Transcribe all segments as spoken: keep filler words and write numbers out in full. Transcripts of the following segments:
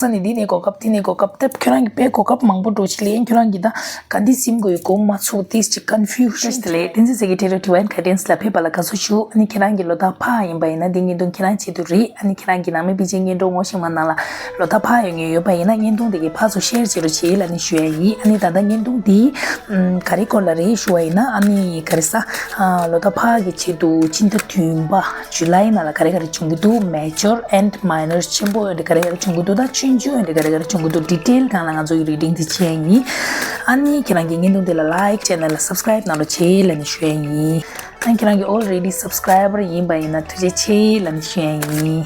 ས་ནས་འདི་ནས་གོ་སྐབས་དེ་ནས་གོ་སྐབས་དེ་ཁྱོད་རང་གི་དཔེ་གོ་སྐབས་མང་པོ་འགྲོ་ཆེད་ལས་ཁྱོད་རང་གི་ད་ག་འདི་སིམ་དགོས་ཡོད་གོ་མ་ཚུགས་དེ་ཅིག་ཀོན་ཕིའུ་ཤན་དེ་ལས་བསྟན་འཛིན་ཟེར་གི་ཊེ་ར་ཌི་ཝའིན་ག་ཌན་སི་ལ་ཕེབས་པ་ལ་དགའ་བསུ་ཞུ། ཨ་ནི་ཁྱེད་རང་གི་ལོ་ཟླ་ཕག་ཡིན་པ་ཡིན་ན་འདི་བརྙན་ཐུང་ཁྱེད་རང་ཆེད་དུ་རེད། ཨ་ནི་ཁྱེད་རང་གི་ནང་མི་པི་ཅིན་བརྙན་ཐུང་ངོ་ཤེས་མ་ནང་ལ་ལོ་ཟླ་ཕག་ཡོད་ངེས་ཡོད་པ་ཡིན་ན་བརྙན་ཐུང་དེ་གི་ཕར་ཚུར་ཤེར་བྱེད་རོགས་བྱེད་ལ་ནི་ཞུ་ཡ་ཡིན། ཨ་ནི་ད་ལྟ་བརྙན་ཐུང་འདི་ག་རེ་སྐོར་ལ་རེད་ཞུ་བ་ཡིན་ན། ཨ་ནི་ག་རེ་ས་ལོ་ཟླ་ཕག་གི་ཆེད་དུ་སྤྱི་ཟླ་བདུན་པ་ཇུ་ལའི་ནང་ལ་ག་རེ་ག་རེ་བྱུང་གི་འདུག་མེ་ཇར་ཨེན་མའི་ནར་ཆེན་པོ་ཡོད་འདྲ་ག་རེ་ག་རེ་བྱུང་གི་འདུག་ད་ཆུང་ཆུང་ཡོད་འདྲ་ག་རེ་ག་རེ་བྱུང་གི་འདུག་ཌི་ཊེལ་སྒང་ལ་ང་ཚོ་ཡི་རི་ཌིང་དེ་བྱས་ཡིན། ཨ་ནི་ཁྱེད་རང་གི་བརྙན་ཐུང་དེ་ལ་ལའིཀ་ཅེ་ནལ་ལ་སབ་སི་ཀ་རའིབ་གནང་རོགས་བྱེད་ལ་ནི་ཞུ་ཡ་ཡིན། ཨ་ནི་ཁྱེད་རང་གི་ཨོལ་རེ་ཌི་སབ་སི་ཀ་རའི་བར་ཡིན་པ་ཡིན་ན་ཐུགས་རྗེ་ཆེ་ལ་ནི་ཞུ་ཡ་ཡིན།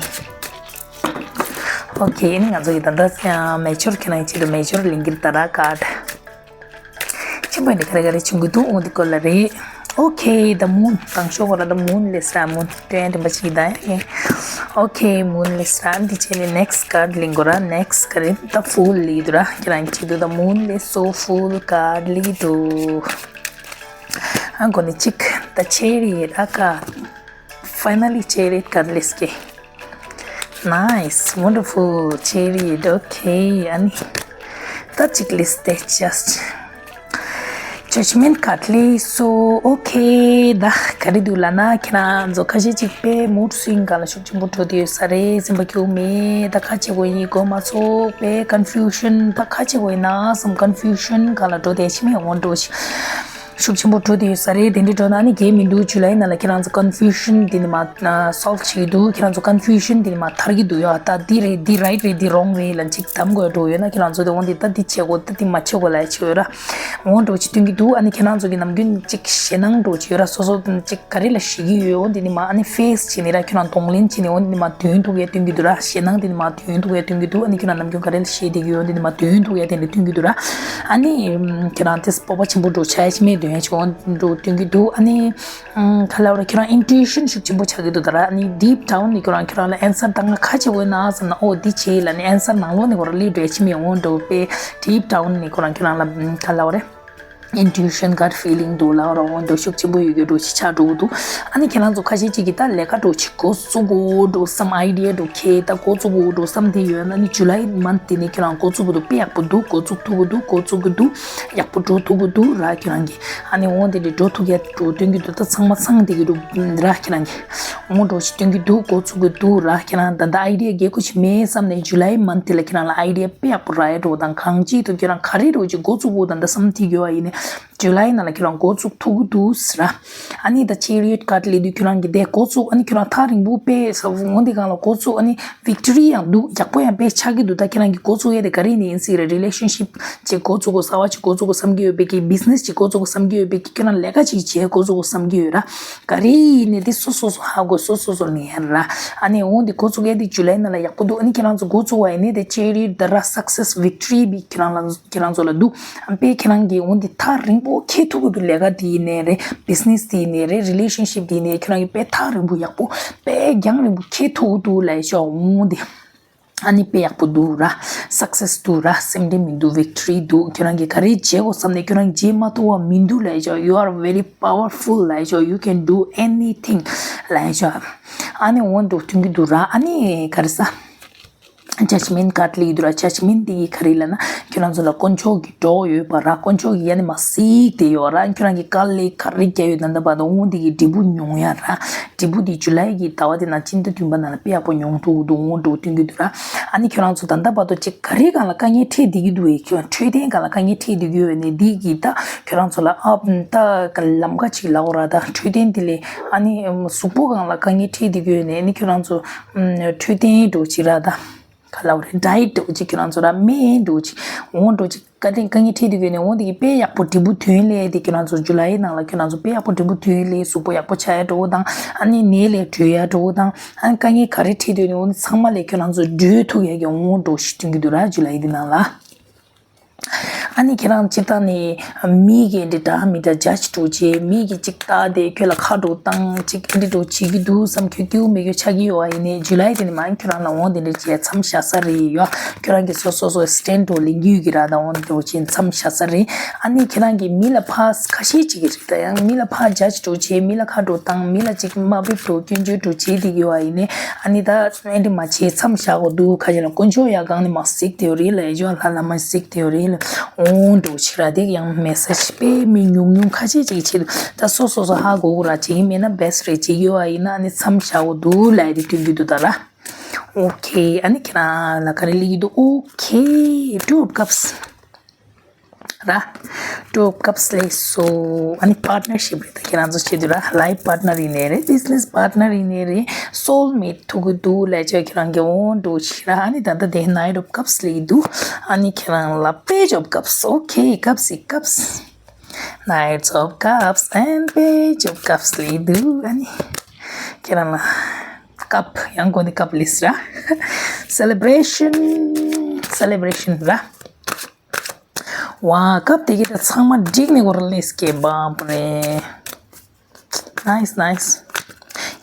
ཨོ་ཁེ། ཨ་ནི་ང་ཚོ་གི་ད་ལྟ་མེ་ཇར་ཁྱེད་རང་གི་ཆེད་དུ་མེ་ཇར་ལིང་གིར་ད་ར་ཀར་ཌི། ཆེན་པོ་འདི་ག་རེ་ག་རེ་བྱུང་གི་འདུག་འོ་འདི་སྐོར་ལ་རེད། ཨོ་ཁེ། ད་མུན་དང་ཤོག་གོ་ར་ད་མུན་ལེ་སི་ར་མུན་སྟོན་རིམ་པ་ཞིག་ད་ཡ། ཨོ་ཁེ། མུན་ལེ་སི་ར་འདི་བྱས་ནས་ནེག་སི་ཊི་ཀར་ཌི་ལིང་གོ་ར་ནེག་སི་ཊི་ག་རེ་ད་ཕུལ་ལི་འདུག་ར་ཁྱེད་རང་གི་ཆེད་དུ་ད་མུན་ལེ་སོ་ཕུལ་ཀར་ཌི་ལི་འདུག་ཨ་འགོ་ནི་གཅིག་ད་ཆེ་རི་ར་ཀ Finally, cherry card list. Nice, wonderful, cherry. Okay, ཨ་ནི་ད་གཅིག་list དེ་just judgment card list. So, okay, ད་ག་རེ་འདུག་ལབ་ན་ཁྱེད་རང་ཚོ་ཁ་ཤས་གཅིག་པའི་mood swing སྒང་ལ་ཤུགས་ཆེན་པོ་འགྲོ་དེ་ཡོད་ས་རེད། སེམས་པ་སྐྱོ་མེད། ད་ཁ་ཆེ་གོ་ཡིན་གོ་མ་ཚོགས་པའི་confusion ད་ཁ་ཆེ་གོ་ཡིན་ན་some confusion སྒང་ལ་འགྲོ་དེ་ཤི་མེད་འོང་འགྲོ་ཤི། ཤུགས་ཆེན་པོ་འགྲོ་དེ་ཡོད་ས་རེད། དེ་འདྲའི་འགྲོ་ན་ནི་གལ་མི་འདུག་ཇུ་ལའི་ནང་ལ་ཁྱེད་རང་ཚོ་confusion དེ་ནི་མ་solve བྱེད་ཀྱི་འདུག་ཁྱེད་རང་ཚོ་confusion དེ་ནི་མ་ཐར་གྱི་འདུག་ཡ། ད་འདི་རེད་འདི་right རེད་འདི་wrong རེད་ལ་ཅིག་གདམ་དགོས་འགྲོ་ཡོད་ན་ཁྱེད་རང་ཚོ་དེ་འོང་དེ་ད་འདི་བྱེད་དགོས་ད་འདི་མ་བྱེད་དགོས་ལ་བྱེད་ཡོད་ར། འོང་འགྲོ་ཅིག་སྟོན་གྱི་འདུག་ཨ་ནི་ཁྱེད་རང་ཚོ་གི་ནམ་རྒྱུན་ཅིག་ཞེད་སྣང་འགྲོ་ཅིག་ཡོད་ར། སོ་སོ་ཅིག་ག་རེ་ལ་ཞེད་ཀྱི་ཡོད་འོང་དེ་ནི་མ་ཨ་ནི་face བྱེད་ནི་ར། ཁྱེད་རང་གདོང་ལེན་བྱེད་ནི་འོང་དེ་ནི་མ་དོན་ཐུག་ཡ་སྟོན་གྱི་འདུག་ར། ཞེད་སྣང་དེ་ནི་མ་དོན་ཐུག་ཡ་སྟོན་གྱི་འདུག་ཨ་ནི་ཁྱེད་རང་ནམ་རྒྱུན་ག་རེ་ལ་ཞེད་བསྡད་ཀྱི་ཡོད་འོང་དེ་ནི་མ་དོན་ཐུག་ཡ་དེ་འདྲ་སྟོན་གྱི་འདུག་ར། ཨ་ནི་ཁྱེད་རང་དེ་སྤོབས་པ་ཆེན་པོ་འགྲོ་ཆ་ཡ་ཞིག་མེད་དོན་ཡ་ཞིག་འོང་འགྲོ་སྟོན་གྱི་འདུག་ཨ་ནི་ག་ལབ་ར་ཁྱེད་རང་intuition ཤུགས་ཆེན་པོ་ཆགས་ཀྱི་འདུག་ད་ར། ཨ་ནི་deep down ནས་ཁྱེད་རང་ཁྱེད་རང་ལ་answer ད་ང་ཁ་ཆེ་བོ་ཡིན་ན་བསམ་ན་ཨོ་འདི་བྱེད་ལ་ནི་answer ནང་ལོགས་ནས་ཁོ་ར་སླེབས་འགྲོ་ཡ་ཞིག་མེད་འོང་འགྲོ་པས་deep down ནས་ཁྱེད་རང་ཁྱེད་རང་ལ་ག་ལབ་ར། intuition gut feeling འདུག་ལབ་ར། འོ་འདུག་ཤུགས་ཆེན་པོ་ཡོད་རྒྱུ་འགྲོ་ཞིག་ཆགས་འགྲོ་གི་འདུག་ཨ་ནི་ཁྱེད་རང་ཚོ་ཁ་ཤས་ཅིག་གིས་ད་ལས་ཀ་འགྲོ་ཞིག་འགོ་བཙུགས་དགོས་འགྲོ་བསམ་idea འགྲོ་ཁྱེད་ད་འགོ་བཙུགས་དགོས་འགྲོ་བསམ་དེ་ཡོད་ན་ནི་July month དེ་ནི་ཁྱེད་རང་འགོ་བཙུགས་དགོས་འདུག་དཔེ་ཡག་པོ་འདུག་འགོ་བཙུགས་ཐུབ་ཀྱི་འདུག་འགོ་བཙུགས་ཀྱི་འདུག་ཡག་པོ་འགྲོ་ཐུབ་ཀྱི་འདུག་ར། ཁྱེད་རང་གིས་ཨ་ནི་འོ་དེ་འདྲའི་འགྲོ་ཐུབ་ཡ་འགྲོ་སྟོན་གྱི་འདུག་ད་ཚང་མ་ཚང་བསྡད་ཀྱི་འདུག་ར། ཁྱེད་རང་གིས་འོ་འགྲོ་ཞིག་སྟོན་གྱི་འདུག་འགོ་བཙུགས་ཀྱི་འདུག་ར། ཁྱེད་རང་ད་ལྟ་idea རྒྱལ་ཁུ་ཞིག་མེད་བསམ་ནས་July month དེ་ལ་ཁྱེད་རང་ལ་idea དཔེ་ཡག་པོ་རག་ཡ་འགྲོ་དང་གང་ཅིའི་ཐོག་ཁྱེད་རང་ག་རེ་འགྲོ་ཅིག་འགོ་བཙུགས་དགོས་དང་ད་བསམ་ཐིག་ཡོད་ཨ་ཡིན་ནས། ཇུ་ལའི་ནང་ལ་ཁྱོད་རང་འགོ་བཙུགས་ཐུབ་ཀྱི་འདུག་ཟེར། ཨ་ནི་ད་ཆེ་རི་ཡོད་ཀར་ལས་དུས་ཁྱོད་རང་གི་དེ་འགོ་བཙུགས་ཨ་ནི་ཁྱོད་རང་ཐག་རིང་པོ་དཔེ་ས་འོང་དེ་གང་ལ་འགོ་བཙུགས་ཨ་ནི་ཝིག་ཊོ་རི་ཡང་འདུག་ཡག་པོ་ཡང་དཔེ་ཆགས་ཀྱི་འདུག་ད་ཁྱོད་རང་གི་འགོ་བཙུགས་ཡས་དེ་ག་རེ་ནས་ཡིན་སྲིད་རེད། རི་ལེ་ཤན་ཤིབ་ཅིག་འགོ་བཙུགས་དགོས། གསར་བ་ཅིག་འགོ་བཙུགས་དགོས་བསམ་གྱི་ཡོད་པའི་གི་བི་ཛི་ནེ་སི་ཅིག་འགོ་བཙུགས་དགོས་བསམ་གྱི་ཡོད་པའི་གི་ཁྱོད་རང་ལས་ཀ་ཅིག་བྱས་འགོ་བཙུགས་དགོས་བསམ་གྱི་ཡོད་ར། ག་རེ་ཡིན་ནས་དེ་སོ་སོ་སོ་ཧ་གོ་སོ་སོ་སོ་ནས་ཡར་ར། ཨ་ནི་འོང་དེ་འགོ་བཙུགས་ཡས་དེ་ཇུ་ལའི་ནང་ལ་ཡག་པོ་འདུག་ཨ་ནི་ཁྱོད་རང་ཚོ་འགོ་བཙུགས་པ་ཡིན་ནས་དེ་ཆེ་རི་ད་ར་སག་སེ་སི་ཝིག་ཊོ་རི་བི་ཁྱོད་རང་ལ་ཁྱེད་རང་ཚོ་ལ་འདུག་ཨམ་པས་ཁྱེད་རང་གིས་འོན་ཏེ་ཐག་རིང་པོ་འཁྱེར་ཐུབ་ཀྱི་འདུག་ལས་ཀ་དེ་ཡིན་ནའི་རེད། བི་ཛི་ནེ་སི་དེ་ཡིན་ནའི་རེད། རི་ལེ་ཤན་ཤིབ་དེ་ཡིན་ནའི་ཁྱེད་རང་གིས་དཔེ་ཐག་རིང་པོ་ཡག་པོ་དཔེ་རྒྱང་རིང་པོ་འཁྱེར་ཐུབ་ཀྱི་འདུག་ལབ་ཤོག་འོང་དེ། ཨ་ནི་དཔེ་ཡག་པོ་འདུག་ར། སག་སེ་སི་འདུག་ར། སེམས་ཁྲལ་མི་འདུག་ཝིག་ཊོ་རི་འདུག་ཁྱེད་རང་གིས་ག་རེ་བྱེད་དགོས་བསམ་ནས་ཁྱེད་རང་གིས་བྱེད་མ་ཐུབ་པ་མི་འདུག་ལབ་ཤོག You are very powerful ལབ་ཤོག You can do anything ལབ་ཤོག་ཨ་ནི་འོང་འགྲོ་ཐུབ་ཀྱི་འདུག་ར། ཨ་ནི་ག་རེ་ཟ། ཇཇ་མེན་ཊི་ཀར་ལ་ཡོད་ར། ཇཇ་མེན་ཊི་དེ་ག་རེ་ལབ་ན་ཁྱོད་རང་ཚོ་ལ་དཀོན་མཆོག་གི་གྲོགས་ཡོད་པ་ར། དཀོན་མཆོག་གི་ཡ་ནི་མ་སིག་དེ་ཡོད་ར། ཁྱོད་རང་གི་དཀའ་ལས་ག་རེ་བརྒྱབ་ཡོད་ད་ལྟ་བར་དུ་འོང་དེ་གི་འབྲས་བུ་མྱོང་ཡ་ར། འབྲས་བུ་དེ་ཇུ་ལའི་གི་ཟླ་བ་དེ་ནང་སྤྱི་ཟླ་བདུན་པ་ནང་ལ་དཔེ་ཡག་པོ་མྱོང་ཐུབ་འདུག་འོང་འགྲོ་སྟོན་གྱི་འདུག་ར། ཨ་ནི་ཁྱོད་རང་ཚོ་ད་ལྟ་བར་དུ་ཅིག་ག་རེ་སྒང་ལ་དཀའ་ངལ་འཕྲད་བསྡད་ཀྱི་འདུག་བས། ཁྱོད་འཕྲོད་བསྟེན་སྒང་ལ་དཀའ་ངལ་འཕྲད་བསྡད་ཀྱི་ཡོད་ནས་འདི་གི་ད་ཁྱོད་རང་ཚོ་ལ་ཨ་ད་ལམ་ཁ་ཅིག་ལབ་དགོས་ར། ད་འཕྲོད་བསྟེན་དེ་ལས་ཨ་ནི་གཟུགས་པོ་སྒང་ལ་དཀའ་ངལ་འཕྲད་བསྡད་ཀྱི་ཡོད་ནས་ཨ་ནི་ཁྱོད་རང་ཚོ་འཕྲོད་བསྟེན་འགྲོ་ཅིག་ར་ད། ག་ལབ་རེད། ཌའེ་ཊི་འགྲོ་ཅིག་ཁྱོད་རང་ཚོ་ར་སྨན་འགྲོ་ཅིག་འོང་འགྲོ་ཅིག་བཀའ་དྲིན་དཀའ་ངལ་འཕྲད་དུས་ཀྱི་ནས་འོང་དེ་གི་དཔེ་ཡག་པོ་འབྲས་བུ་ཐོན་ལས་དེ་ཁྱོད་རང་ཚོ་ཇུ་ལའི་ནང་ལ་ཁྱོད་རང་ཚོ་དཔེ་ཡག་པོ་འབྲས་བུ་ཐོན་ལས་གཟུགས་པོ་ཡག་པོ་ཆགས་ཡ་འགྲོ་དང་ཨ་ནི་ནད་ལས་གྲོལ་ཡ་འགྲོ་དང་ཨ་ནི་དཀའ་ངལ་ག་རེ་འཕྲད་དུས་ནས་འོང་ཚང་མ་ལས་ཁྱོད་རང་ཚོ་གྲོལ་ཐུབ་ཡ་གི་འོང་འགྲོ་ཞིག་སྟོན་གྱི་འདུག་ར་ཇུ་ལའི་དེ་ནང་ལ། ཨ་ནི་ཁྱེད་རང་སྤྱིར་བཏང་ནས་མི་གིས་འདི་འདྲ་མི་འདྲ་ཇཇ་འགྲོ་བྱེད། མི་གིས་ཅིག་ལྟ་དེ་ཁྱོད་ལ་ཁ་འགྲོ་བཏང་ཅིག་འདི་འགྲོ་བྱེད་ཀྱི་འདུག་བསམ། ཁྱོད་སྐྱིད་པོ་མེད་ཁྱོད་ཆགས་ཀྱི་ཡོད་པ་ཡིན་ནའི་ཇུ་ལའི་དེ་ནི་མ་ཁྱོད་རང་ལ་འོང་དེ་འདྲ་བྱས་མཚམས་བཞག་ས་རེད་ཡོད། ཁྱོད་རང་གིས་སོ་སོ་སོ་སི་ཊེན་ཌི་འགྲོ་ལེན་གྱི་ཡོད་ཀྱི་ར། ད་འོང་འགྲོ་བྱས་མཚམས་བཞག་ས་རེད། ཨ་ནི་ཁྱེད་རང་གིས་མི་ལ་ཕར་ཁ་ཤས་ཅིག་གིས་རེད། ད་ཡང་མི་ལ་ཕར་ཇཇ་འགྲོ་བྱེད། མི་ལ་ཁ་འགྲོ་བཏང་། མི་ལ་ཅིག་དམའ་འབེབས་འགྲོ་སྐྱོན་བརྗོད་འགྲོ་བྱེད་དེ་གི་ཡོད་པ་ཡིན་ནའི་ཨ་ནི་ད་ཨེ་འདྲ་མ་བྱེད་མཚམས་བཞག་དགོས་འདུག་ཁ་ཤས་ལ་དཀོན་མཆོག་ཡ་གང་ནས་མ་གཟིགས་དེ་ཡོད་རེད་ལ། ཡ་ཇོ་ལྷ་ལ་མ་གཟིགས་དེ་ཡོད་རེད་ལ། འོང་འགྲོ་ཕྱི་ར་དེ་ཡང་མེ་སེ་ཇི་དཔེ་མི་ཉུང་ཉུང་ཁ་ཤས་ཅིག་བྱེད་འདུག་ད་སོ་སོ་སོ་ཧ་གོ་གོ་ར་བྱེད་ཀྱི་མེད་ན་བེ་སི་རེད། བྱེད་ཀྱི་ཡོད་པ་ཡིན་ན་ཨ་ནི་མཚམས་བཞག་དགོས་འདུག་ལབ་དེ་སྟོན་གྱི་འདུག་ད་ར། ཨོ་ཁེ། ཨ་ནི་ཁྱེད་རང་ལ་ག་རེ་སླེབས་ཀྱི་འདུག་ཨོ་ཁེ། ཊུ་ཨོཕ་ཀབ་སི་ར། ཊུ་ཨོཕ་ཀབ་སི་སླེབས་སོང་། ཨ་ནི་པར་ཊི་ནར་ཤིབ་རེད། ད་ཁྱེད་རང་ཚོ་བྱེད་དུས་ར་ལའིཕ་པར་ཊི་ནར་ཡིན་ནའི་རེད། བི་ཛི་ནེ་སི་པར་ཊི་ནར་ཡིན་ནའི་རེད། སོལ་མེཊ་ཐུག་གི་འདུག་ལབ་བྱས་ཁྱེད་རང་གིས་འོང་འགྲོ་ཕྱི་ར། ཨ་ནི་ད་ལྟ་དེ་ནའིཊ་ཨོཕ་ཀབ་སི་སླེབས་ཀྱི་འདུག་ཨ་ནི་ཁྱེད་རང་ལ་པེཇ་ཨོཕ་ཀབ་སི། ཨོ་ཁེ། ཀབ་སི་ཀབ་སི། Knights of Cups and Page of Cups སླེབས་ཀྱི་འདུག་ཨ་ནི་ཁྱེད་རང་ལ་ཀབ་ཡང་གོ་ནི་ཀབ་སླེབས་སོང་ར། སེ་ལེ་བྷི་རེ་ཤན། སེ་ལེ་བྷི་རེ་ཤན་ར། ཝ། ཀབ་དེ་གི་ད་ཚང་མ་བསྒྲིགས་ནས་འགོར་ལེས་ཀེ་བམ་པ་རེད། ནའིས་ནའིས།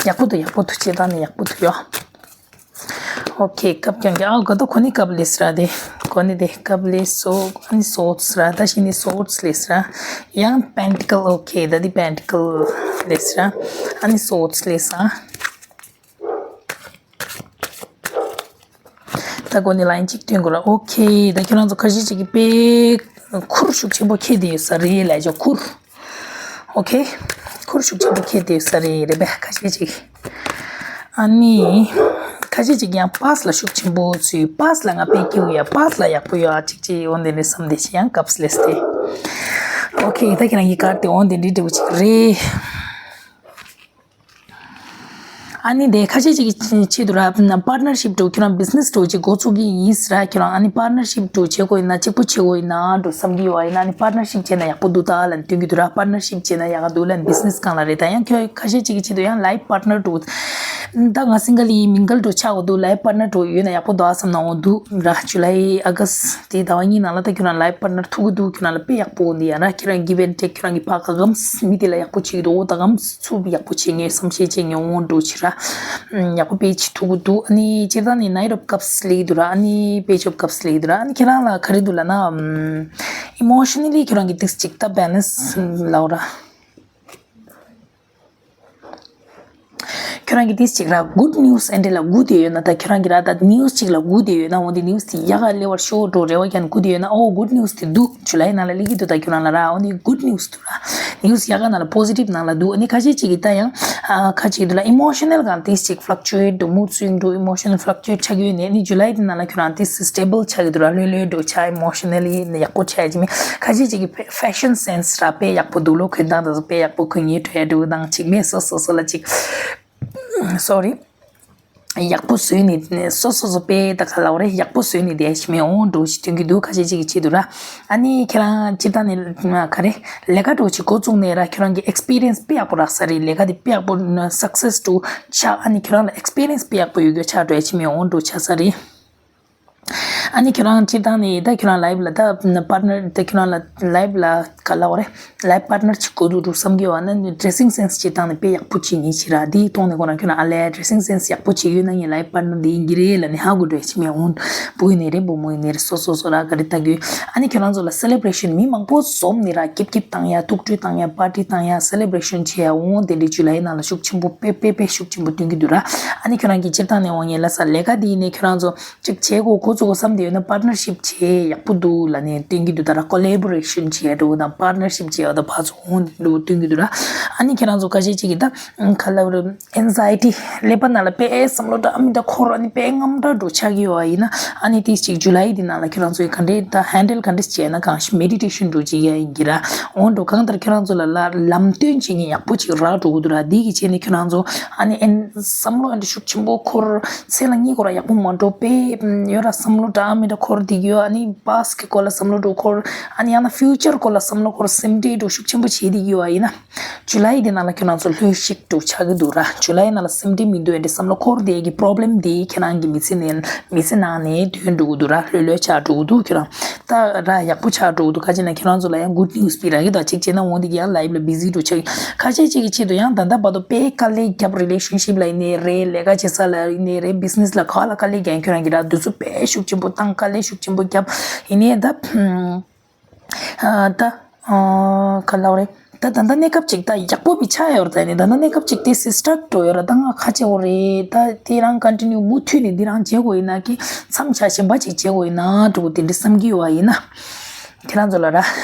ཡག་པོ་འདུག་ཡག་པོ་འདུག་སྤྱིར་བཏང་ནས་ཡག་པོ་འདུག་ཡོ། ཨོ་ཁེ། ཀབ་ཀྱང་ཀྱང་ཨ་ག་དོ་ཁོ་ནི་ཀབ་ལེས་ར་དེ། ཁོ་ནི་དེ་ཀབ་ལེས་སོ། ཨ་ནི་སོར་ཌི་སི་ར། ད་ཤི་ནི་སོར་ཌི་སི་ལེས་ར། ཡང་པེན་ཊི་ཀལ། ཨོ་ཁེ། ད་དེ་པེན་ཊི་ཀལ་ལེས་ར། ཨ་ནི་སོར་ཌི་སི་ལེས་ཨ། ད་གོ་ནི་ལའིན་གཅིག་སྟོན་དགོས་ར། ཨོ་ཁེ། ད་ཁྱེད་རང་ཚོ་ཁ་ཤས་ཅིག་གིས་དཔེ་ཁུར་ཤུགས་ཆེན་པོ་ཁྱེར་བསྡད་ཡོད་ས་རེད་ལབ་ཅོ་ཁུར། ཨོ་ཁེ། ཁུར་ཤུགས་ཆེན་པོ་ཁྱེར་བསྡད་ཡོད་ས་རེད་རེད་པས་ཁ་ཤས་ཅིག་ཨ་ནི་ཁ་ཤས་ཅིག་ཡང་པཱ་སི་ལ་ཤུགས་ཆེན་པོ་ཚུད། པཱ་སི་ལ་ང་དཔེ་སྐྱིད་པོ་ཡ། པཱ་སི་ལ་ཡག་པོ་ཡོད་ཨ་ཅིག་ཅིག་འོ་འདི་འདྲ་བསམ་བསྡད་ཤི་ཡང་ཀབ་སི་ལེས་ཏེ། ཨོ་ཁེ། ད་ཁྱེད་རང་གི་ཀར་དེ་འོ་འདི་འདྲའི་འདྲ་བོ་ཅིག་རེད། ཨ་ནི་དེ་ཁ་ཤས་ཅིག་གི་ཆེད་དུ་ར་པར་ཊི་ནར་ཤིབ་འགྲོ་ཁྱོད་རང་བི་ཛི་ནེ་སི་འགྲོ་ཅིག་འགོ་ཚུགས་ཀྱི་ཡིན་ཟེར་ར། ཁྱོད་རང་ཨ་ནི་པར་ཊི་ནར་ཤིབ་འགྲོ་བྱེད་དགོས་ཡིན་ན་གཅིག་པུ་བྱེད་དགོས་ཡིན་ན་འགྲོ་བསམ་གྱི་ཡོད་ཡིན་ན་ཨ་ནི་པར་ཊི་ནར་ཤིབ་བྱས་ན་ཡག་པོ་འདུག་ད་ལབ་སྟོན་གྱི་འདུག་ར། པར་ཊི་ནར་ཤིབ་བྱས་ན་ཡག་ག་འདུག་ལབ་བི་ཛི་ནེ་སི་སྒང་ལ་རེད། ད་ཡང་ཁྱོད་ཁ་ཤས་ཅིག་གི་ཆེད་དུ་ཡང་ལའིཕ་པར་ཊི་ནར་འགྲོ། ད་ང་སིང་གལ་ཡིན་མིང་གལ་འགྲོ་ཆགས་དགོས་འདུག་ལའིཕ་པར་ཊི་ནར་འགྲོ་ཡོད་ན་ཡག་པོ་འདུག་ཨ་བསམ་ན་འོང་འདུག་ར། ཇུ་ལའི་ཨ་ག་སི་དེ་ཟླ་བ་གཉིས་ནང་ལ་ད་ཁྱོད་རང་ལའིཕ་པར་ཊི་ནར་ཐུག་གི་འདུག་ཁྱོད་རང་ལ་དཔེ་ཡག་པོ་འོང་འདི་ཡ་ར། ཁྱོད་རང་གི་བེན་ཊེག་ཁྱོད་རང་གི་ཕ་ག་གམ་མི་དེ་ལ་ཡག་པོ་བྱེད་ཀྱི་འདུག་ཨོ་ད་གམ། ཚུགས་ཡག་པོ་བྱེད་ངེས་བསམ་ཤེས་བྱེད་ངེས་འོང་འགྲོ་ཕྱི་ར། ཡག་པོ་དཔེ་ཅིག་ཐུག་གི་འདུག་ཨ་ནི་སྤྱིར་བཏང་ནི་ནའིཊ་ཨོཕ་ཀབ་སི་ལེགས་འདུག་ར། ཨ་ནི་པེཇ་ཨོཕ་ཀབ་སི་ལེགས་འདུག་ར། ཨ་ནི་ཁྱེད་རང་ལ་ག་རེ་འདུག་ལབ་ན། ཨི་མོ་ཤ་ནལ་ལི་ཁྱོད་རང་གི་ཏིག་ཅིག་ད་བེ་ལན་སི་ལའོ་ར། ཁྱོད་རང་གི་ཏིག་ཅིག་ར་གུཌ་ནིའུ་སི་ཨེ་འདྲ་ལ་སྒུག་བསྡད་ཡོད་ན། ད་ཁྱོད་རང་གི་ར་ད་ནིའུ་སི་ཅིག་ལ་སྒུག་བསྡད་ཡོད་ན། འོ་འདི་ནིའུ་སི་དེ་ཡག་ག་སླེབས་པར་ཤོག་འགྲོ་རེ་བ་རྒྱག་ནས་སྒུག་བསྡད་ཡོད་ན། ཨོ་གུཌ་ནིའུ་སི་དེ་འདུག་ཇུ་ལའི་ནང་ལ་སླེབས་ཀྱི་འདུག་ད་ཁྱོད་རང་ལ་ར་འོ་འདི་གུཌ་ནིའུ་སི་འདུག་ར། ནིའུ་སི་ཡག་ག་ནང་ལ་པོ་ཟི་ཊིབ་ནང་ལ་འདུག་ཨ་ནི་ཁ་ཤས་ཅིག་གིས་ད་ཡང་ཨ་ཁ་ཅིག་འདུག་ལ་ཨི་མོ་ཤ་ནལ་གང་ཏིག་ཅིག་ཕླག་ཅུ་ཨེཊ་འགྲོ། མུཌ་སུའིང་འགྲོ། ཨི་མོ་ཤ་ནལ་ཕླག་ཅུ་ཨེཊ་ཆགས་ཀྱི་ཡོད་ནས། ཨ་ནི་ཇུ་ལའི་དེ་ནང་ལ་ཁྱོད་རང་ཏིག་སི་སི་ཊེ་བལ་ཆགས་ཀྱི་འདུག་ར། ལྷོད་ལྷོད་འགྲོ་ཆགས། ཨི་མོ་ཤ་ནལ་ལི་ཡག་པོ་ཆགས་ཀྱི་མེད། ཁ་ཤས་ཅིག་གིས་ཕེ་ཕེ་ཤན་སེན་སི་ར་དཔེ་ཡག་པོ་འདུག་ལོ། གོན་སྟངས་དང་དཔེ་ཡག་པོ་གོན་ཡས་འགྲོ་ཡ་འགྲོ་དང་ཅིག་མེད། སོ་སོ་སོ་ལ་ཅིག་སོ་རི། ཡག་པོ་བཟོས་ནས་སོ་སོ་སོ་དཔེ་ད་ག་ལབ་རེད། ཡག་པོ་བཟོས་ནས་བསྡད་ཤི་མེད་འོང་འགྲོ་ཞིག་སྟོན་གྱི་འདུག་ཁ་ཤས་ཅིག་གི་ཆེད་དུ་ར། ཨ་ནི་ཁྱེད་རང་སྤྱིར་བཏང་ནས་ག་རེ་ལས་ཀ་འགྲོ་ཞིག་འགོ་བཙུགས་ནས་ར། ཁྱོད་རང་གི་ཨེག་སི་པི་རི་ཡན་སི་དཔེ་ཡག་པོ་རག་ས་རེད། ལས་ཀ་དེ་དཔེ་ཡག་པོ་སག་སེ་སི་འགྲོ་ཆགས། ཨ་ནི་ཁྱོད་རང་ལ་ཨེག་སི་པི་རི་ཡན་སི་དཔེ་ཡག་པོ་ཡོད་རྒྱུ་ཆགས་འགྲོ་ཡ་ཤི་མེད་འོང་འགྲོ་ཆགས་ས་རེད། ཨ་ནི་ཁྱོད་རང་སྤྱིར་བཏང་ནས་ད་ཁྱོད་རང་ལའིཕ་ལ་ད་པར་ཊི་ནར་ད་ཁྱོད་རང་ལ་ལའིཕ་ལ་ག་ལབ་རེད། ལའིཕ་པར་ཊི་ནར་ཅིག་དགོས་འདུག་འགྲོ་བསམ་གྱི་ཡོད་ན་ནི་ཌི་རེ་སིང་སེན་སི་སྤྱིར་བཏང་ནས་དཔེ་ཡག་པོ་བྱེད་ངེས་ཤི་ར། དེའི་ཐོག་ནས་ཁོ་རང་ཁྱོད་རང་ཨ་ལས་ཌི་རེ་སིང་སེན་སི་ཡག་པོ་བྱེད་ཡོད་ན་ངའི་ལའིཕ་པར་ཊི་ནར་དེ་ཡིན་གྱི་རེད་ལབ་ནས་ཧ་གོ་འགྲོ་ཡ་ཤི་མེད་འོང་། བུ་ཡིན་ནའི་རེད་བུ་མོ་ཡིན་ནའི་རེད། སོ་སོ་སོ་ར་ག་རེ་ལྟ་གི་ཡོད། ཨ་ནི་ཁྱོད་རང་ཚོ་ལ་སེ་ལེ་བྷི་རེ་ཤན་མི་མང་པོ་འཛོམས་ནས་ར་སྐྱིད་སྐྱིད་བཏང་ཡ། ཐུགས་སྤྲོ་བཏང་ཡ། པར་ཊི་བཏང་ཡ། སེ་ལེ་བྷི་རེ་ཤན་བྱེད་ཡ་འོང་། དེ་འདྲའི་ཇུ་ལའི་ནང་ལ་ཤུགས་ཆེན་པོ་དཔེ་དཔེ་དཔེ་ཤུགས་ཆེན་པོ་སྟོན་གྱི་འདུག་ར། ཨ་ནི་ཁྱོད་རང་གིས་སྤྱིར་བཏང་ནས་འོང་ངས་ལ་ས་ལས་ཀ་དེ་ཡིན་ནའི་ཁྱོད་རང་ཚོ་ཅིག་བྱེད་དགོས་འགོ་བཙུགས་དགོས་བསམ་བསྡད་ཡོད་ན་པར་ཊི་ནར་ཤིབ་བྱེད་ཡག་པོ་འདུག་ལབ་ནས་སྟོན་གྱི་འདུག་ད་ར་ཀོ་ལེ་བོ་རེ་ཤན་བྱེད་ཡག་འགྲོ་དང་པར་ཊི་ནར་ཤིབ་བྱེད་ཡག་ད་ཕར་ཚུར་འོང་འགྲོ་སྟོན་གྱི་འདུག་ར། ཨ་ནི་ཁྱེད་རང་ཚོ་ཁ་ཤས་ཅིག་གིས་ད་ག་ལབ་རེད། ཨེང་ཛའི་ཊི་ཀླད་པ་ནང་ལ་དཔེ་བསམ་བློ་འདྲ་མི་འདྲ་འཁོར། ཨ་ནི་དཔེ་དངངས་སྐྲག་འགྲོ་ཆགས་ཀྱི་ཡོད་པ་ཡིན་ན། ཨ་ནི་དེ་ཅིག་ཇུ་ལའི་དེ་ནང་ལ་ཁྱེད་རང་ཚོས་ག་འདྲས་ད་ཧན་ཌལ་ག་འདྲས་བྱས་ན་གང་ཞིག་མེ་ཌི་ཊེ་ཤན་འགྲོ་བྱེད་ཡག་ཡིན་གྱི་ར། འོང་འགྲོ་གང་ལྟར་ཁྱེད་རང་ཚོ་ལ་ལ་ལམ་སྟོན་བྱེད་མཁན་ཡག་པོ་ཅིག་རག་འགྲོ་གི་འདུག་ར། དེ་གི་བྱས་ནས་ཁྱེད་རང་ཚོ་ཨ་ནི་ཨེན་བསམ་བློ་ཨ་འདྲ་ཤུགས་ཆེན་པོ་འཁོར། ཚེ་ལ་གཉིད་ཁོ་ར་ཡག་པོ་མ་འགྲོ་དཔེ་ཡོད་ར། བསམ་བློ་འདྲ་མི་འདྲ་འཁོར་བསྡད་ཀྱི་ཡོད། ཨ་ནི་པཱ་སི་ཊི་གི་སྐོར་ལ་བསམ་བློ་འདྲ་འཁོར། ཨ་ནི་ཡང་ན་ཕིའུ་ཅར་སྐོར་ལ་བསམ་བློ་འཁོར། སེམས་ཁྲལ་འདྲ་ཤུགས་ཆེན་པོ་བྱེད་བསྡད་ཀྱི་ཡོད་པ་ཡིན་ན། ཇུ་ལའི་དེ་ནང་ལ་ཁྱོད་རང་ཚོ་ལྷོད་ཤིག་འགྲོ་ཆགས་ཀྱི་འདུག་ར། ཇུ་ལའི་ནང་ལ་སེམས་ཁྲལ་མི་འདུག་ཨེ་འདྲ་བསམ་བློ་འཁོར་བསྡད་ཀྱི་པོ་རོབ་ལེམ་དེ་ཁྱེད་རང་གི་མི་ཚེ་ནས་མི་ཚེ་ནང་ནས་ཐོན་འགྲོ་གི་འདུག་ར། ལྷོད་ལྷོད་ཆགས་འགྲོ་གི་འདུག་ཁྱོད་རང་། ད་ར་ཡག་པོ་ཆགས་འགྲོ་འདུག་ཁ་ཅིག་ན་ཁྱེད་རང་ཚོ་ལ་ཡང་good news སྤེལ་ར་གི་ད་གཅིག་བྱས་ན་འོང་འདི་གི་ཡང་life ལ་busy འགྲོ་ཆགས་ཡིན། ཁ་ཤས་ཅིག་གི་ཆེད་དུ་ཡང་ད་ལྟ་བར་དུ་དཔེ་དཀའ་ལས་བརྒྱབ། relationship ལ་ཡིན་ནའི་རེད། ལས་ཀ་བྱེད་ས་ལ་ཡིན་ནའི་རེད། business ལ་ག་ལ་དཀའ་ལས་རྒྱག་ཁྱོད་རང་གི་ར་དུས་ཚོད་དཔེ་ཤུགས་ཆེན་པོ་བཏང་། དཀའ་ལས་ཤུགས་ཆེན་པོ་བརྒྱབ། ཡིན་ནའི་ད་ཨ་ད་ཨ་ག་ལབ་རེད། ད་ད་ལྟ་གནས་སྐབས་ཅིག་ད་ཡག་པོ་མི་ཆགས་ཡོད་རེད། ད་ནི་ད་ལྟ་གནས་སྐབས་ཅིག་དེ་སི་སི་ཊག་འགྲོ་ཡོད་ར། ད་ང་ཁ་ཆེ་བོ་རེད། ད་དེ་རང་continue མུ་མཐུད་ནས་འདི་རང་བྱེད་དགོས་ཡིན་ན་གི་མཚམས་ཆ་གཞན་པ་ཅིག་བྱེད་དགོས་ཡིན་ན་འགྲོ་དེ་འདྲ་བསམ་གྱི་ཡོད་པ་ཡིན་ན། ཁྱེད་རང་ཚོ་ལ་ར་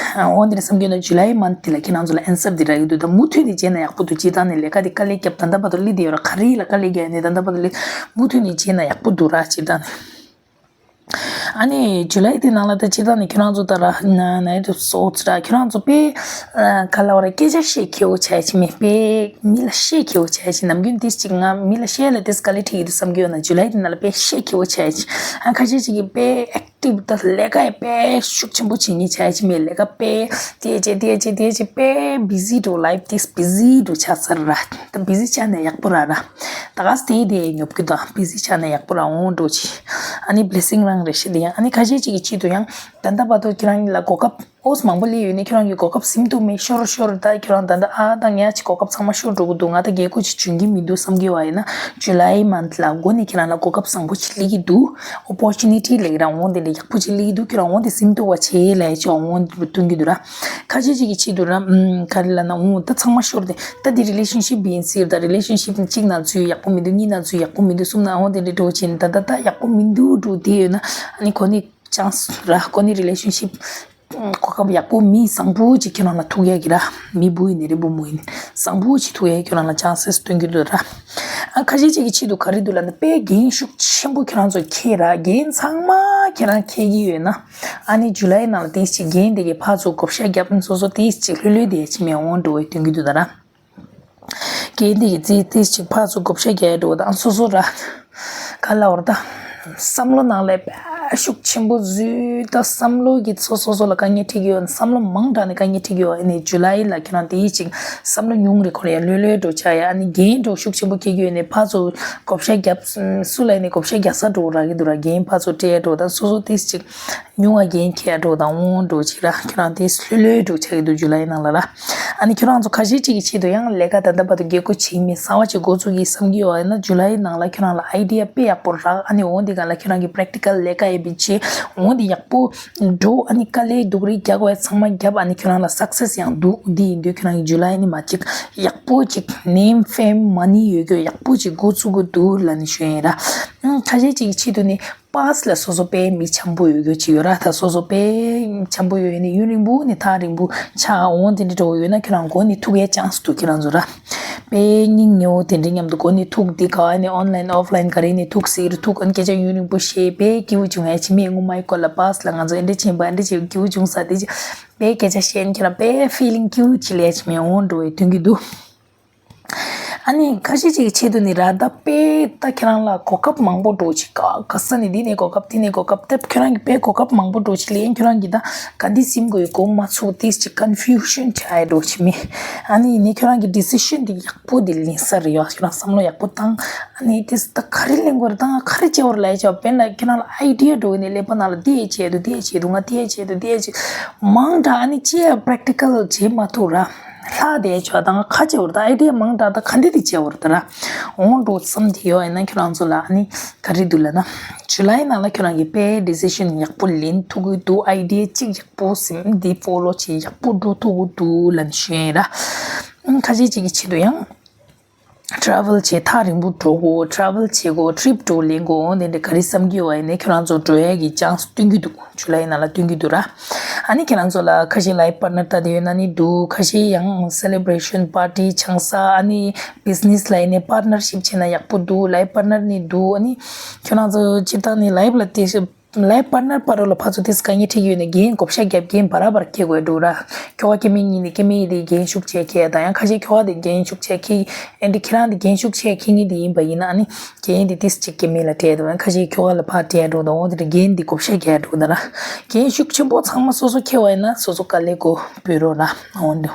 འོ་འདི་འདྲ་བསམ་གྱི་ཡོད་ན་July month དེ་ལ་ཁྱེད་རང་ཚོ་ལ་answer དེ་རག་གི་འདུག་ད་མུ་མཐུད་ནས་བྱས་ན་ཡག་པོ་འདུག་སྤྱིར་བཏང་ནས་ལས་ཀ་དེ་དཀའ་ལས་བརྒྱབ། ད་ལྟ་བར་དུ་སླེབས་བསྡད་ཡོད་ར། ག་རེ་ལ་དཀའ་ལས་བརྒྱབ་ནས་ད་ལྟ་བར་དུ་སླེབས། མུ་མཐུད་ནས་བྱས་ན་ཡག་པོ་འདུག་ར་སྤྱིར་བཏང་ནས། ཨ་ནི་July དེ་ནང་ལ་ད་སྤྱིར་བཏང་ནས་ཁྱོད་རང་ཚོ་ད་ར་ན་ནའི་དུ་སོ་ཙི་ར་ཁྱོད་རང་ཚོ་དཔེ་ཨ་ག་ལབ་ར་སྐད་ཆ་བཤད་མཁས་པོ་བྱ་ཡ་ཅིག་མེད། དཔེ་མི་ལ་བཤད་མཁས་པོ་བྱ་ཡ་ཅིག་ནམ་རྒྱུན་དེ་ཅིག་ང་མི་ལ་བཤད་ལ་དེ་དཀའ་ལས་འཕྲད་ཀྱི་འདུག་བསམ་གྱི་ཡོད་ན་July དེ་ནང་ལ་དཔེ་བཤད་མཁས་པོ་བྱ་ཡ་ཅིག་ཨ་ཁ་ཤས་ཅིག་གིས་དཔེ་active ད་ལས་ཀ་ཡི་དཔེ་ཤུགས་ཆེན་པོ་བྱེད་མཁན་བྱ་ཡ་ཅིག་མེད། ལས་ཀ་དཔེ་དེ་བྱེད་དེ་བྱེད་དེ་བྱེད་དཔེ་busy འགྲོ། life དེ་busy འགྲོ་ཆགས་ཚར་ར། ད་busy ཆགས་ནས་ཡག་པོ་ར་ར། ད་ག་སེ་དེ་དེ་ཉོབ་ཀྱི་དང་busy ཆགས་ན་ཡག་པོ་རང་འོང་འགྲོ་ཅི། ཨ་ནི་blessing རང་རེད་ཤི་དེ་ཡང་ཨ་ནི་ཁ་ཤས་ཅིག་གི་ཆེད་དུ་ཡང་ད་ལྟ་བར་དུ་ཁྱེད་རང་ལ་གོ་སྐབས་ཨོས་མང་པོ་སླེབས་ཡོད་ནི་ཁྱེད་རང་གི་གོ་སྐབས་ཟིན་ཐུབ་མེད། ཤོར་ཤོར་ད་ཁྱེད་རང་ད་ལྟ་ཨ་ད་ངས་ཅི་གོ་སྐབས་ཚང་མ་ཤོར་འགྲོ་གི་འདུག་ང་ད་རྒྱལ་ཁོ་ཅི་འཇོན་གི་མི་འདུག་བསམ་གི་བ་ཡིན་ན་July month ལ་འགོ་ནས་ཁྱེད་རང་ལ་གོ་སྐབས་བཟང་པོ་ཅིག་སླེབས་ཀྱི་འདུག opportunity ལེགས་རང་འོང་དེ་ལས་ཡག་པོ་ཅིག་སླེབས་ཀྱི་འདུག་ཁྱེད་རང་འོང་དེ་ཟིན་ཐུབ་བ་བྱེད་ལས་ཅི་འོང་སྟོན་གི་འདུག་ར། ཁ་ཤས་ཅིག་གི་ཆེད་དུ་ར་ཨམ་ག་རེ་ལབ་ན་འོང་ད་ཚང་མ་ཤོར་དེ། ད་འདི་relationship ཡིན་ཟེར་ད་relationship གཅིག་ནང་ཚུད་ཡག་པོ་མི་འདུག་གཉིས་ནང་ཚུད་ཡག་པོ་མི་འདུག་གསུམ་ནང་འོང་དེ་འདྲ་འགྲོ་ཕྱིན་ད་ད་ད་ཡག་པོ་མི་འདུག་འགྲོ་དེ་ཡོད་ན་ཨ་ནི་གོ་ནི་chance ར་གོ་ནི་relationship གོ་སྐབས་ཡག་པོ་མི་བཟང་པོ་ཅིག་ཁྱེད་རང་ལ་ཐུག་ཡག་གི་ར། མི་བུ་ཡིན་ནི་རེད་བུ་མོ་ཡིན་བཟང་པོ་ཅིག་ཐུག་ཡག་ཁྱེད་རང་ལ་chances སྟོན་གི་འདུག་ར། ཨ་ཁ་ཤས་ཅིག་གི་ཆེད་དུ་ག་རེ་འདུག་ལབ་ན་དཔེ་འགན་ཤུགས་ཆེན་པོ་ཁྱེད་རང་ཚོ་འཁྱེར་ར། འགན་ཚང་མ་ཁྱེད་རང་འཁྱེར་གི་ཡོད་ན་ཨ་ནི་July ནང་ལ་དེ་ཅིག་འགན་དེ་གི་ཕར་ཚུར་བགོ་བཤའ་བརྒྱབ་སོ་སོ་དེ་ཅིག་ལྷོད་ལྷོད་དེ་ཅིག་མེད་འོང་འགྲོ་བའི་སྟོན་གི་འདུག་ད་ར། གལ་ཏེ་ཀྱི་རྩིས་ཏིས་ཅིག་ཕར་ཚུར་བགོ་བཤའ་རྒྱག་འགྲོ་དང་སོ་སོ་ར། ག་ལ་བར་ད། བསམ་བློ་ནང་ལས་དཔེ་ཤུགས་ཆེན་པོ་བཟོས་ད་བསམ་བློ་གི་ཚོ་སོ་སོ་ལ་དཀའ་ངལ་འཕྲད་ཀྱི་ཡོད། བསམ་བློ་མང་དྲགས་ནས་དཀའ་ངལ་འཕྲད་ཀྱི་ཡོད། ཨ་ནི་July ལ་ཁྱེད་རང་དེའི་ཅིག་བསམ་བློ་ཉུང་རེ་འཁོར་ཡ་ལྷོད་ལྷོད་འགྲོ་ཆགས་ཡ། ཨ་ནི་འགན་འགྲོ་ཤུགས་ཆེན་པོ་འཁྱེར་གྱི་ཡོད་ནས་ཕར་ཚུར་བགོ་བཤའ་རྒྱབ་སུ་ལ་ནས་བགོ་བཤའ་རྒྱག་ས་འགྲོ་རག་གི་འདུག་ར། འགན་ཕར་ཚུར་སྤྲད་འགྲོ་ད་སོ་སོ་ཏིས་ཅིག་ཉུང་བ་རྒན་ཁྱེར་འགྲོ་དང་འོང་འགྲོ་ཅིག་ར། ཁྱོད་རང་དེ་ལྷོད་ལྷོད་འགྲོ་ཆགས་ཀྱི་འདུག་July ནང་ལ་ར། ཨ་ནི་ཁྱོད་རང་ཚོ་ཁ་ཤས་ཅིག་གི་ཆེད་དུ་ཡང་ལས་ཀ་ད་ལྟ་བར་དུ་རྒྱལ་སྒོ་ཕྱེ་མེད་གསར་བ་ཅིག་འགོ་བཙུགས་ཀྱི་བསམ་གྱི་ཡོད་ན་July ནང་ལ་ཁྱོད་རང་ལ་idea དཔེ་ཡག་པོ་རག་ཨ་ནི་འོང་དེ་ག་ལ་ཁྱོད་རང་གི་practical ལས་ཀ་ཡས་པའི་ཆེད་འོང་དེ་ཡག་པོ་འགྲོ། ཨ་ནི་དཀའ་ལས་སྡུག་རུས་རྒྱག་བས་ཚང་མ་རྒྱབ་ཨ་ནི་ཁྱོད་རང་ལ་success ཡང་འདུག་འདི་ཡིན་དུས་ཁྱོད་རང་གི་July ནི་མ་ཅིག་ཡག་པོ་ཅིག་name fame money ཡོད་རྒྱུ་ཡག་པོ་ཅིག་འགོ་བཙུགས་གི་འདུག་ལ་ནི་ཞུ་ཡིན་ར། ཁ་ཤས་ཅིག་གི་ཆེད་དུ་ནི། past ལ་སོ་སོ་དཔེ་མི་འཆམ་པོ་ཡོད་རྒྱུ་ཅིག་ཡོད་ར། ད་སོ་སོ་དཔེ་འཆམ་པོ་ཡོད་ནི་ཡུན་རིང་པོ་ནི་ཐག་རིང་པོ་ཆགས་འོང་དེ་འདྲ་འགྲོ་ཡོད་ན་ཁྱོད་རང་གོ་ནི་ཐུག་ཡའི་chance འདུག་ཁྱོད་རང་ཚོ་ར། དཔེ་སྙིང་ཉེ་བོ་དེ་འདྲ་མཉམ་དུ་གོ་ནི་ཐུག་འདི་ག་ནི་online offline ག་རེ་ནི་ཐུག་ཟེར་ཐུག་ཨ་ནི་སྐད་ཆ་ཡུན་རིང་པོ་བཤད་དཔེ་སྐྱིད་པོ་བྱུང་ཡ་ཅི་མེད་སྔོན་མའི་སྐོར་ལ་past ལ་ང་ཚོ་ཨེ་འདྲ་ཕྱིན་པ་ཨེ་འདྲ་བྱས་སྐྱིད་པོ་བྱུང་ས་དེ་ཅི་དཔེ་སྐད་ཆ་བཤད་ཁྱོད་རང་དཔེ་feeling སྐྱིད་པོ་ཅི་ལས་ཅི་མེད་འོང་འགྲོ་བའི་དོན་གྱི་འདུག་ཨ་ནི་ཁ་ཤས་ཅིག་གི་ཆེད་དུ་ནི་ར་ད་དཔེ་ད་ཁྱེད་རང་ལ་གོ་སྐབས་མང་པོ་འགྲོ་ཅིག་ག་ག་ས་ནི་འདི་ནས་གོ་སྐབས་དེ་ནས་གོ་སྐབས་ད་ཁྱོད་རང་གི་དཔེ་གོ་སྐབས་མང་པོ་འགྲོ་ཅིག་ལེན་ཁྱོད་རང་གི་ད་ག་འདི་སིམ་དགོས་གོ་མ་ཚུགས་ཏིས་ཅིག་confusion ཆགས་འགྲོ་ཅིག་མི་ཨ་ནི་ཡིན་ནི་ཁྱོད་རང་གི་decision དེ་ཡག་པོ་དེ་ལེན་ས་རེད་ཡ། ཁྱོད་རང་བསམ་བློ་ཡག་པོ་བཏང་ཨ་ནི་ཏིས་ད་ག་རེ་ལེན་དགོས་རེད་ད་ང་ག་རེ་བྱེད་བར་ལས་ཆོག་དཔེར་ན་ཁྱོད་རང་ལ་idea འགྲོ་ནི་ཀླད་པ་ནང་ལ་དེ་བྱེད་དུ་དེ་བྱེད་དུ་ང་དེ་བྱེད་དུ་དེ་བྱེད་མང་དྲགས་ཨ་ནི་ཅི་ཡ་practical བྱེད་མ་ཐུབ་ར། ལྷག་བསྡད་ཆོག་དང་ཁ་ཆེ་བར་དང་ཨའི་ཌི་ཡ་མང་དྲགས་དང་ག་འདི་དེ་ཆེ་བར་དང་ར། འོང་འགྲོ་བསམ་དེ་ཡོད་ཡིན་ན་ཁྱོད་རང་ཚོ་ལ་ཨ་ནི་ག་རེ་འདུག་ལབ་ན། ཇུ་ལའི་ནང་ལ་ཁྱོད་རང་གིས་དཔེ་ཌི་སི་ཤན་ཡག་པོ་ལེན་ཐུབ་ཀྱི་འདུག་ཨའི་ཌི་ཡ་གཅིག་ཡག་པོ་ཟིན་འདི་ཕོ་ལོ་བྱེད་ཡག་པོ་འགྲོ་ཐུབ་ཀྱི་འདུག་ལབ་ནས་ཞུ་ཡིན་ར། ཁ་ཤས་ཅིག་གི་ཆེད་དུ་ཡང་ཊ་རེ་ཝལ་བྱེད་ཐག་རིང་པོ་འགྲོ་དགོས། ཊ་རེ་ཝལ་བྱེད་དགོས། ཊི་རིབ་འགྲོ་ལེན་དགོས། འོ་དེ་འདྲ་ག་རེ་བསམ་གྱི་ཡོད་པ་ཡིན་ནའི་ཁྱོད་རང་ཚོ་འགྲོ་ཡས་ཀྱི་ཅན་སི་སྟོན་གྱི་འདུག་ཇུ་ལའི་ནང་ལ་སྟོན་གྱི་འདུག་ར། ཨ་ནི་ཁྱེད་རང་ཚོ་ལ་ཁ་ཤས་ལའིབ་པར་ཊི་ནར་ལྟ་དེ་ཡོད་ན་ནི་འདུག་ཁ་ཤས་ཡང་སེ་ལེ་བྷི་རེ་ཤན་པར་ཊི་ཆང་ས་ཨ་ནི་བི་ཛི་ནེ་སི་ལ་ཡིན་ནའི་པར་ཊི་ནར་ཤིབ་བྱས་ན་ཡག་པོ་འདུག་ལའིབ་པར་ཊི་ནར་ནི་འདུག་ཨ་ནི་ཁྱོད་རང་ཚོ་སྤྱིར་བཏང་ནི་ལའིབ་ལ་དེ་ལའིབ་པར་ཊི་ནར་བར་ལ་ཕར་ཚུར་དེ་དཀའ་ངལ་འཕྲད་ཡོད་ནས་རྒན་བགོ་བཤའ་རྒྱབ་རྒན་བར་བར་སྐྱེ་དགོས་འདུག་ར། ཁྱོ་ག་སྐྱེ་དམན་གཉིས་ནས་སྐྱེ་དམན་དེ་རྒན་ཤུགས་ཆེ་ཁེ་དང་ཡང་ཁ་ཤས་ཁྱོ་ག་དེ་རྒན་ཤུགས་ཆེ་ཁེ་ཨེ་འདྲ་ཁྱེད་རང་དེ་རྒན་ཤུགས་ཆེ་ཁེ་ངེས་དེ་ཡིན་པ་ཡིན་ན་ཨ་ནི་རྒན་དེ་ཏིས་ཅིག་སྐྱེ་དམན་ལ་སྤྲད་འདུག་ཁ་ཤས་ཁྱོ་ག་ལ་ཕར་སྤྲད་འགྲོ་འདུག་འོ་དེ་འདྲ་རྒན་དེ་བགོ་བཤའ་རྒྱག་འགྲོ་འདུག་ར། རྒན་ཤུགས་ཆེན་པོ་ཚང་མ་སོ་སོ་ཁེ་བ་ཡིན་ན་སོ་སོ་དཀའ་ལས་དགོས་འབུལ་རོགས་ར། འོ་འདུག་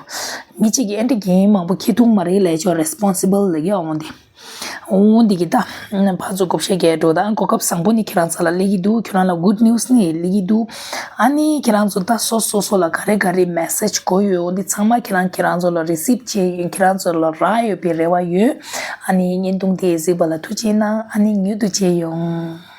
མི་གཅིག་གིས་ཨེ་འདྲ་རྒན་མང་པོ་ཁེ་ཐུང་མ་རེད་ལས་ཆོག་རེ་སི་པོན་སི་བལ་ལ་ཡོད་འོ་འདི། འོ་འདི་གི་ད་ཕར་ཚུར་བགོ་བཤའ་རྒྱག་འགྲོ། ད་གོ་སྐབས་བཟང་པོ་ནི་ཁྱེད་རང་ཚོ་ལ་སླེབས་ཀྱི་འདུག་ཁྱེད་རང་ལ་good news ནི་སླེབས་ཀྱི་འདུག་ཨ་ནི་ཁྱེད་རང་ཚོ་ད་སོ་སོ་སོ་ལ་ག་རེ་ག་རེ་message དགོས་ཡོད། འོ་འདི་ཚང་མ་ཁྱེད་རང་ཁྱེད་རང་ཚོ་ལ་receive བྱས་ཡོད། ཁྱེད་རང་ཚོ་ལ་རག་ཡོད་པའི་རེ་བ་ཡོད། ཨ་ནི་བརྙན་ཐུང་དེ་གཟིགས་པ་ལ་ཐུགས་རྗེ་གནང་། ཨ་ནི་མྱུར་དུ་མཇལ་ཡོང་།